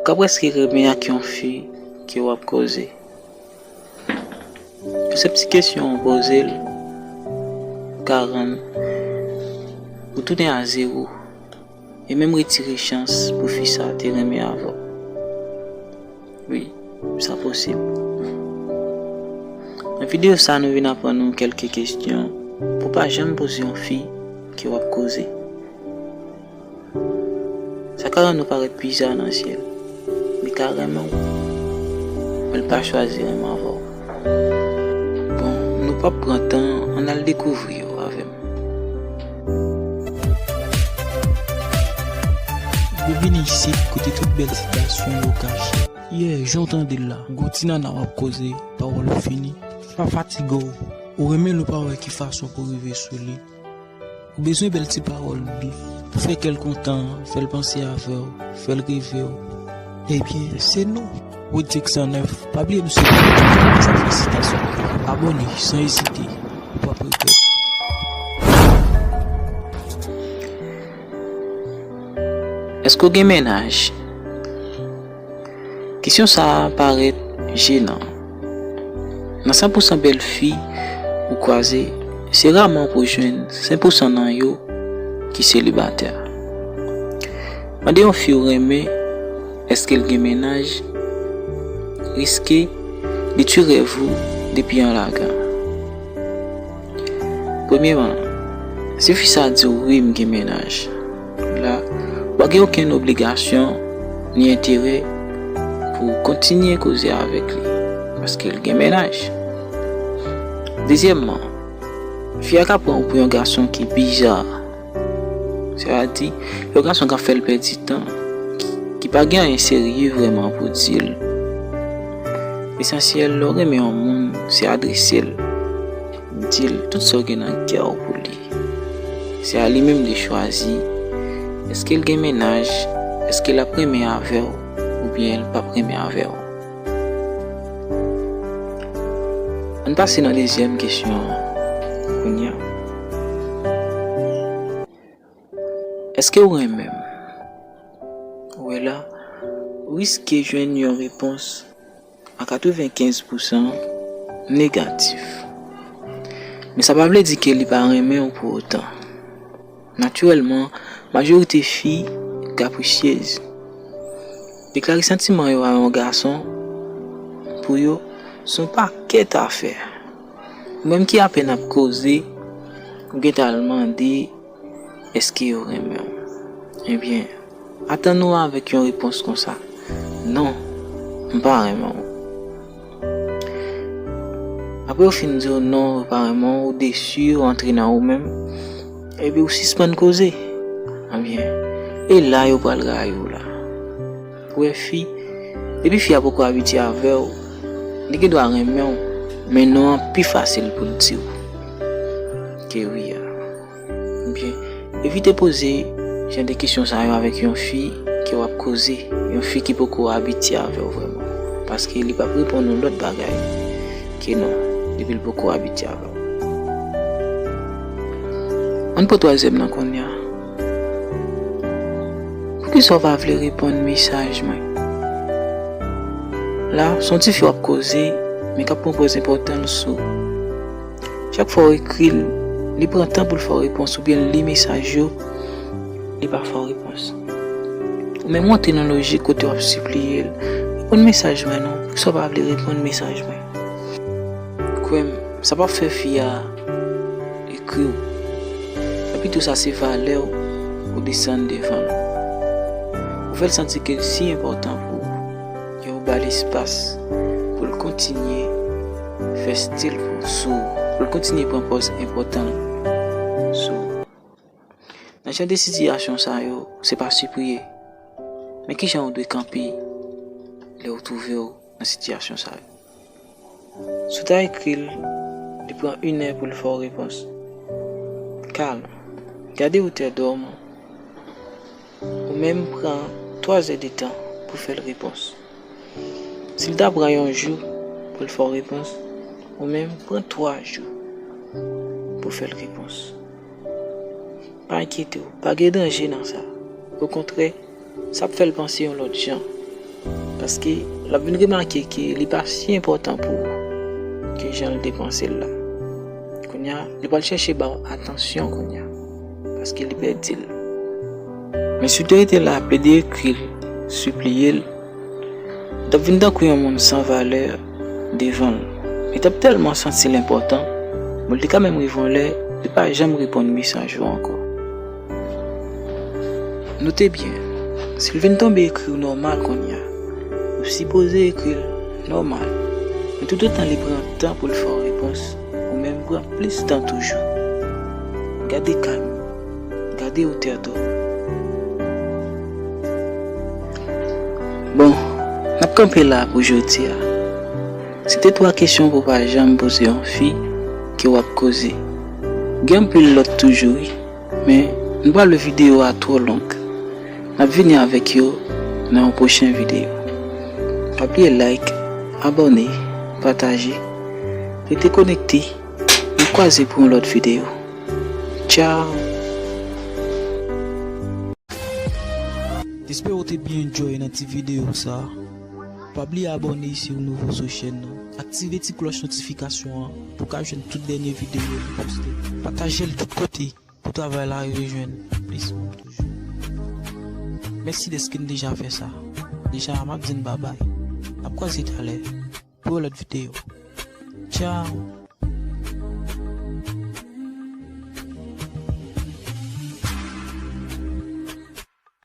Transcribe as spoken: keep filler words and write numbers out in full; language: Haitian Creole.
Ou ka prèske renmen ak yon fi ke w ap koze. Yon senp ti kesyon w poze l ka rann ou tounen a zewo e menm retire chans pou fi sa te renmen avè w. Wi, sa posib. Nan videyo sa, nou vin aprann ou kèlke kesyon pou w pa janm poze yon fi ke w ap koze. Sa ka rann ou parèt biza nan zye l. Li ka renmen w, men l pa chwazi renmen avè w. Bon, nou p ap pran tan, ann al dekouvri yo avè m. Byenvini isit, kote tout bèl sitasyon yo kache. Yeah, jan w tande l la, gwo ti nana w ap koze, pawòl ou fini. Pa fatige w, ou renmen l ou pa wè ki fason pou rive sou li. Ou bezwen bèl ti pawòl dous pou fè kè l kontan, fè l panse avè w, fè l reve w. Ebyen, se nou, Rodrick san nèf. Pa bliye nou se Rodrick san nèf. Abòne san ezite, ou p ap regrèt. Èske w gen mennaj? Kesyon sa a parèt jenan. Nan san pousan bèl fi ou kwaze, se raman pou w jwenn senk pousan nan yo ki selibatè. Mande yon fi ou renmen èske l gen mennaj, riske detwi rèv ou depi an lagan. Premyeman, si fi sa di w, "Wi, m gen mennaj," la, ou pa gen okenn obligasyon ni enterè pou w kontinye koze avèk li, paske l gen mennaj. Dezyèmman, fi a ka pran w pou yon gason ki biza. Sètadi, yon gason k ap fè l pèdi tan, ki, ki pa gen anyen serye vrèman pou di l. Lesansyèl, lè w renmen yon moun, se adrese l. Di l tout sa w gen nan kè w pou li. Se a li menm de chwazi. Èske l gen mennaj? Èske l ap renmen avè w? Oubyen l p ap renmen avè w? Ann pase nan dezyèm kesyon an kounye a. Èske w renmen m? Ou wè la, ou riske jwenn yon repons a katrevenkenz pousan negatif. Men sa pa vle di ke li pa renmen w pou otan. Natirèlman, majorite fi kaprisyez. Deklare santiman yo a yon gason, pou yo, se yon pakèt afè. Ou menm ki apèn ap koze, ou gentan al mande èske yo renmen w. Ebyen, atann ou avèk yon repons konsa, "Non, m pa renmen w." Apre yo fin di w non, yo pa renmen w, ou desi, ou antre nan ou menm, epi ou sispann koze. Ebyen, e la yo pral rayi w la. Ou wè fi, depi fi a poko abitye avè w, li gen dwa renmen w, men non an pi fasil pou l di w ke wi a. Ebyen, evite poze jan de kesyon sa yo avèk yon fi ke w ap koze, yon fi ki poko abitye avè w vrèman, paske li p ap reponn ou lòt bagay ke non, depi l poko abitye avè w. Ann pran twazyèm nan kounye a. Poukisa w pa vle reponn mesaj mwen? La, se yon ti fi w ap koze, men k ap pran pòz enpòtan l sou. Chak fwa w ekri l, li pran tan pou l fè w repons oubyen l li mesaj yo, li pa fè w repons. Ou menm ou antre nan lojik kote w ap sipliye l, "Reponn mesaj mwen non, poukisa w pa vle reponn mesaj mwen?" Kwè m, sa p ap fè fi a ekri w. Sa pito sa se valè w ou desann devan l. Ou fè l santi ke l si enpòtan pou ou. E ou ba l espas pou l kontinye fè stil pou sou ou, pou l kontinye pran pòz enpòtan l sou ou. Nan jan de sitiyasyon sa yo, se pa sipriye. Men kijan ou dwe kanpe lè ou twouve w nan sitiyasyon sa yo? Si w ta ekri l, li pran inè pou l fè w repons. Kalm. Gade wotè dòm ou. Ou menm pran twa zè de tan pou fè l repons. Si l ta pran yon jou pou l fè w repons, ou menm pran twa jou pou fè l repons. Pa enkyete w, pa gen danje nan sa. Okontrè, sa ap fè l panse yon lòt jan. Paske l ap vin remake ke li pa si enpòtan pou ou ke jan l te panse l la. Kounye a, li pral chèche ba w atansyon kounye a, paske li pèdi l. Men si w te rete la, plede ekri l, sipliye l, li t ap vin tankou yon moun san valè devan l. Li t ap tèlman santi l enpòtan, bon, li te ka menm rive yon lè, li pa janm reponn wi san jou ankò. Note byen, si l vin tonbe ekri w nòmal kounye a, ou sipoze ekri l nòmal. Men toutotan li pran tan pou l fè w repons, ou menm pran plis tan toujou. Gade kalm, gade wotè do. Bon, n ap kanpe la pou jodi a. Se te twa kesyon pou w pa janm poze yon fi ke w ap koze. Gen anpil lòt toujou wi, men nou pa vle videyo a twò long. N ap vini avèk yo nan yon pwochen videyo. Pa bliye like, abòne, pataje, rete konekte. Nou kwaze pou yon lòt videyo. Tchao! M espere w te byen enjoy nan ti videyo sa. Pa bliye abòne si w nouvo sou chèn nan. Aktive ti klòch notifikasyon an pou w ka jwenn tout dènye videyo nou poste. Pataje l tout kote pou travay la rive jwenn plis moun toujou. Mèsi dèske n deja fè sa. Deja, m ap di n babay. N ap kwaze talè pou yon lòt videyo. Tchao!